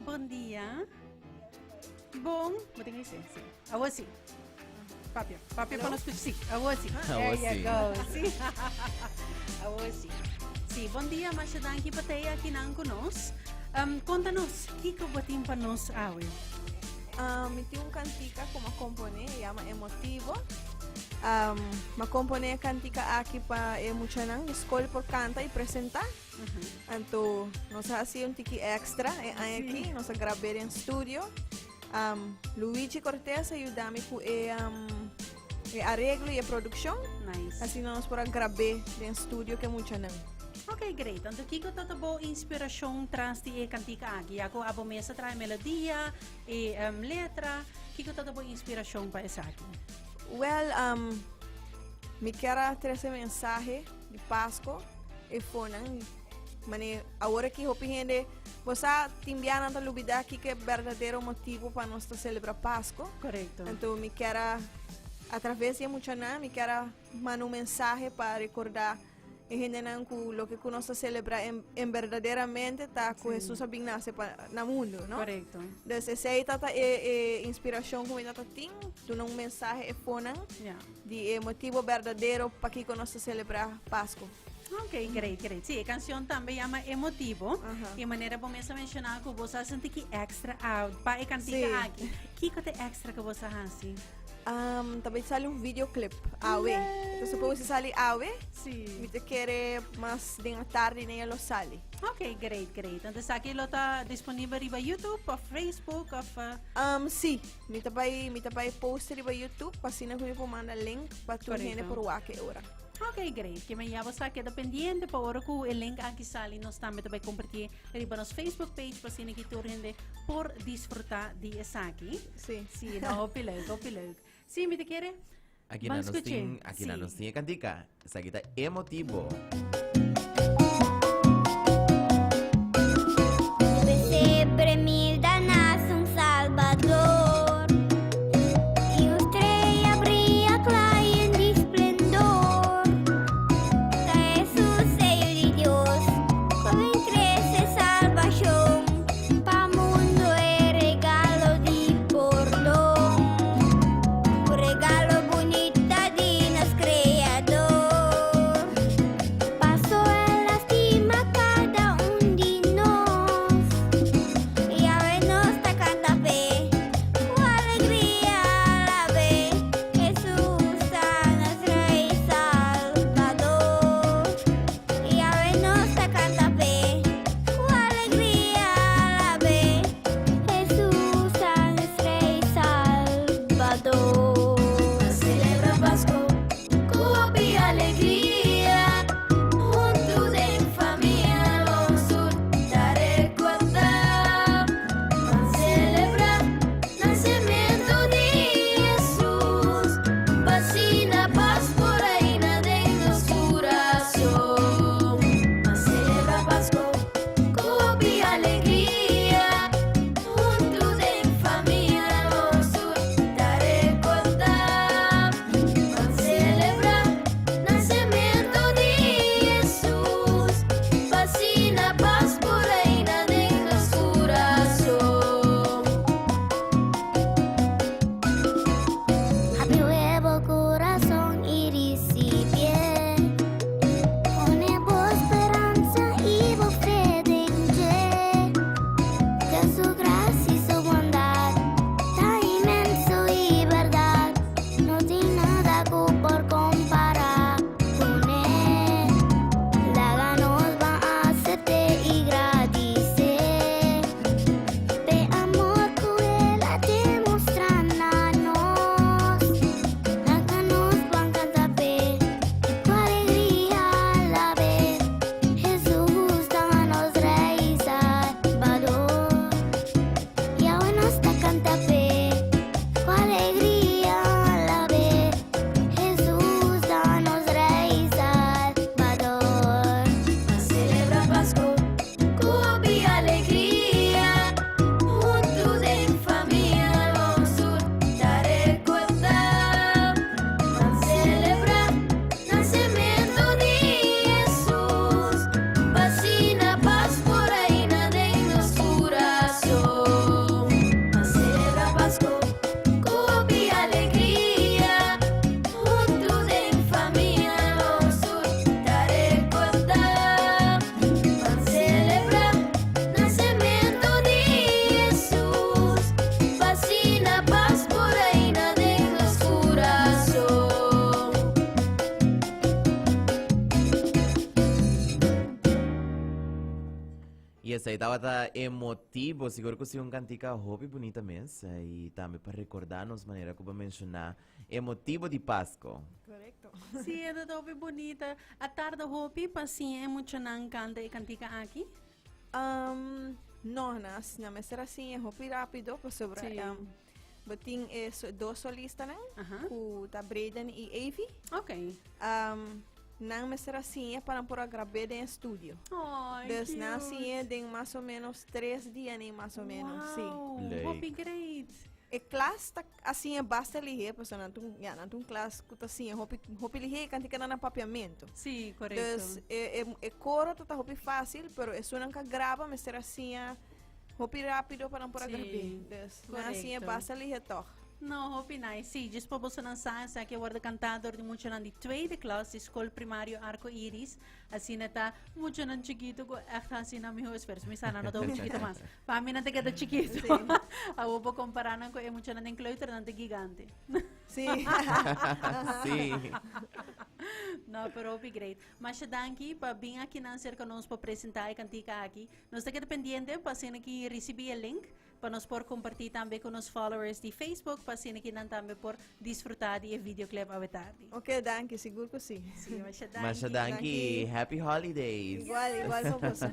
Bon dia. Bon, bo tin ese, sí. Awo sí. Papia, papia pa nos escucha. Sí, awo sí. Awo There you sí. go. Sí. Awo sí. Sí, bon dia, masha danki pa tei aki nan ku nos. Um, konta nos, kiko bo tin pa nos awe? Um, mi tin un kantika ku m'a komponé, e yama Emotivo. Um, m'a komponé e kantika aki pa e muchanan di skol por kanta i presentá. Anto nos a hasi un tiki extra e aña aki, nos a grab'é den studio. Um, Luigi Cortez a yuda mi ku e, um, e areglo i e produkshon. Nice. Asina nos por a grab'é den studio ku e muchanan. Ok, great. Anto kiko ta ta bo inspirashon tras di e kantika aki? Ya ku abo mes a traha e melodia, e um, letra, kiko ta ta bo inspirashon pa esaki? Well, um, mi kier a trese mensahe di Pasco e fonan mane awor aki hopi hende bo sa tin bia nan ta lubida kiko e berdadero motibo pa nos ta celebra Pasco. Correcto. Anto mi kier a a traves di e muchanan mi kier a manda un mensahe pa recorda e hendenan ku loke ku nos ta celebra en en berdaderamente ta ku Jesus a bin nace pa na mundo, no? Correcto. Dus esei ta ta e e inspiracion ku mi ta ta tin, duna un mensahe e fonan. Ja. Di e motibo berdadero pakiko nos ta selebrá Pasku. Ok, great, great. Sí, e canción tambe llama E Motibo. Aha. Y manera bo mes a menciona cu bo sa sinti ki extra out pa e cantica Sí. aki. Kiko te extra cu bo sa hasi? Um, ta bay sali un videoclip awe. Ta suppose sali awe. Sí. Mi ta kere mas den atardi den e lo sali. Ok, great, great. Entonces aki lo ta disponibel riba YouTube of Facebook of... Uh... Um, sí. Mi ta bai, mi ta bai post riba YouTube, pa asina ku mi por manda link pa tur hende por wak e ora. Ok, great. Ke men ya bo sa keda pendiente pa ora ku e link aki sali nos tambe ta bai kompartié riba nos Facebook page pa asina ki tur hende por disfruta di esaki. Sí. Sí, no, hopi leuk, hopi leuk. Sí, mi ta kere. Aki na Ban nos skuché. tin, aki na Sí. nos tin e kantika. Esaki ta emotivo. Pesebre milda nace un Salvador Y un estrella brilla clara y en esplendor Ta Jesús e Yu di Dios Cu bin trece salvacion Pa mundo e regalo di pordon Un regalo bunita di nos Creador Paso el a stima cada un di nos Y awe nos ta canta p'e Cu alegria alab'e Jesús ta nos Rey Salvador Y awe nos ta canta p'e Cu alegria alab'e Jesús ta nos Rey Salvador. Celebra Pasco cu hopi alegria, hunto den famia nos tur ta recorda. Ban celebra nacemento di Jesus, pa asina paz por reina den nos curason. Ban celebra Pasco cu hopi alegria, hunto den famia nos tur ta recorda. Ban celebra nacemento di Jesus, pa asina paz por reina den nos curason. Habri bo curason y ricibié. Pone bo speransa y bo fe den dje. Dios su gracia y su bondad ta inmenso y berdad. No tin nada cu por compara cu ne. Laga nos ban acept'é y gradici. P'e amor cu el a demostra na nos. Laga nos ban canta p'e, cu alegria alab'é. Jesus ta nos Rey Salvador. Esei tabata emotivo, sigur ku si un kantika hopi bunita mes i tambe pa rekordá nos manera ku bo menshoná e motibo di Pasko. Korekto. Sí, e ta hopi bunita. A tarda hopi pa siña e muchanan kanta e kantika aki? Um, no, na, na mester a siña hopi rápido pasobra Sí. um, bo tin e so, dos solistanan Aha. ku ta Brayden i Avi. Ok. Um, nan mester a siña pa nan por a grab'é den estudio. Ay, Dus nan a cute. siña den mas o menos tres dianan mas o menos, sí. Wow, Leuk. hopi great. E klas ta a siña basta lihé, pasobra nan ta un, ya, nan ta un klas ku ta siña hopi, hopi lihé i kanti keda na papiamentu. Sí, korekto. Dus e, e, e koro ta ta hopi fásil, pero esunnan ka graba mester a siña hopi rápido pa nan por a Sí, grab'é. Dus nan a siña korekto. basta lihé tòg. No, hopi nice. Sí, djis pa bosonan sa, esaki a worde kantá dor di muchanan di tweede klas di Skol Primario Arco Iris. Asina ta muchanan chikitu ku ègt hasi nan mihó esfuerso. Mi sa nan no ta hopi chikitu mas. Pa mi nan ta keda chikitu. Awor bo kompará nan ku e muchanan den kleuter, nan ta gigante. Sí. Sí. No, pero hopi great. Masha danki pa bin akinan serka nos pa presentá e kantika aki. Nos ta keda pendiente pa asina ki risibí e link. Pa nos por comparti tambe cu nos followers di Facebook pa asina ki nan tambe por disfruta di e videoclip awe tardi. Ok, danki, sigur cu si. Si, masha danki. Masha danki. Happy holidays. Igual, igual pa boso.